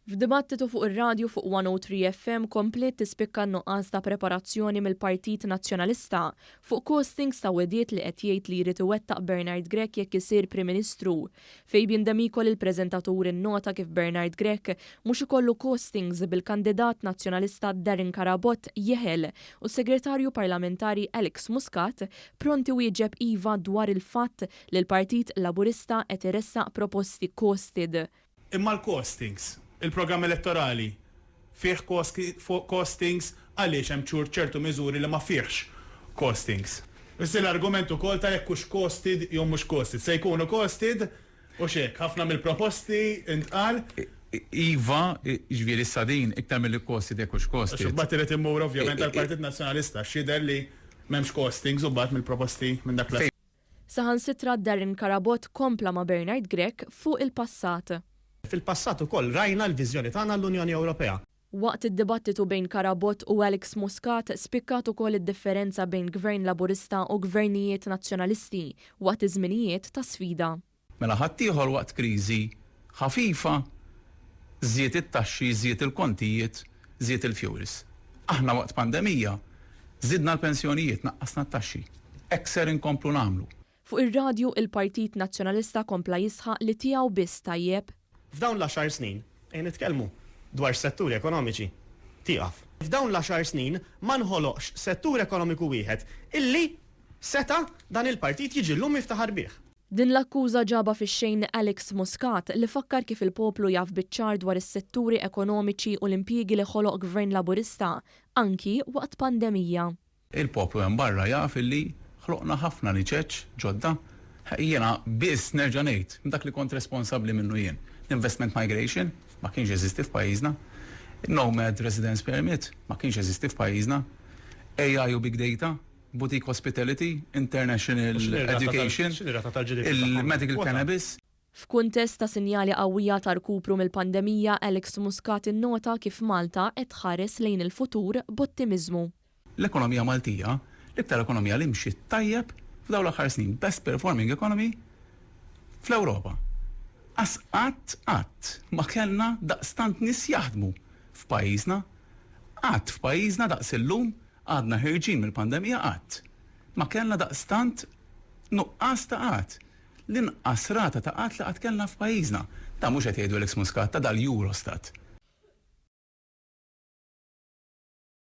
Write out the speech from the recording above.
F'dibattitu fuq ir-radju fuq 103 FM kompliet tispikka n-nuqqas ta' preparazzjoni mill-Partit Nazzjonalista fuq costings ta' wegħdiet li qed jgħid li jrid iwettaq Bernard Grech jekk isir Prim Ministru. Fabian Demicoli l-preżentatur innota kif Bernard Grech mhux ikollu costings bil-kandidat Nazzjonalista Darren Carabott jeħel u s-Segretarju Parlamentari Alex Muscat pront iwieġeb iva dwar il-fatt li l-Partit Laburista qed iressaq proposti costed. Imma l-costings, il-programm elettorali fih costings għaliex hemm ċertu miżuri li ma fihx costings? Issa l-argument ukoll ta' jekk hux costed jew mhux costed. Se jkunu costed u x'hekk, ħafna mill-proposti intqal. Iva, jiġifieri issa din iktar milli costed jekk hux costed. Għax imbagħad irid immur ovvjament għall-Partit Nazzjonalista għax jidher li m'hemmx costings u mbagħad mill-proposti minn dak l. Saħansitra Darren Carabott kompla ma' Bernard Grech fuq il-passat. Fil-passat ukoll rajna l-viżjoni tagħna għall-Unjoni Ewropea. Waqt id-dibattitu bejn Carabott u Alex Muscat spikkat ukoll id-differenza bejn Gvern Laburista u Gvernijiet Nazzjonalisti waqt iż-żminijiet ta' sfida. Mela ħaddieħor waqt kriżi ħafifa żied it-taxxi, żied il-kontijiet, żied il-fuels. Aħna waqt pandemija żidna l-pensjonijiet, naqqasna t-taxxi. Hekk ser inkomplu nagħmlu. Fuq ir-radju, il-Partit Nazzjonalista kompla jisħaq li tiegħu biss tajjeb. F'dawn l-għaxar snin, ejja nitkellmu dwar setturi ekonomiċi, tieqaf. F'dawn l-għaxar snin ma nħoloqx settur ekonomiku wieħed illi seta' dan il-partit jiġi llum jiftaħar bih. Din l-akkuża ġabha fix-xejn Alex Muscat li fakkar kif il-poplu jaf biċ-ċar dwar is-setturi ekonomiċi u l-impjiegi li ħoloq Gvern Laburista anki waqt pandemija. Il-poplu hemm barra jaf illi ħloqna ħafna niċeċ ġodda. Jiena biss nerġa' ngħid, minn dak li kont responsabbli minnu jien, l-investment migration ma kienx jeżisti f'pajjiżna, nomad residence permit ma kienx jeżisti f'pajjiżna, AI u big data Boutique Hospitality, International Education, il-Medical Cannabis. F'kuntest ta' sinjali qawwija ta' rkupru mill-pandemija, Alex Muscat innota kif Malta qed tħares lejn il-futur b'ottimiżmu. L-ekonomija Maltija, l-iktar ekonomija li mxiet tajjeb f'dawn l-aħħar snin, best performing economy fl-Ewropa. Qas qatt qatt ma kellna daqstant nies jaħdmu f'pajjiżna, qatt f'pajjiżna daqs illum Għadna ħerġin mill-pandemija qatt ma kellna daqstant nuqqas ta' qgħad. L-inqas rata ta' qgħad li qatt kellna f'pajjiżna. Dan mhux qed jgħidu Alex Muscat, ta' dal-Eurostat.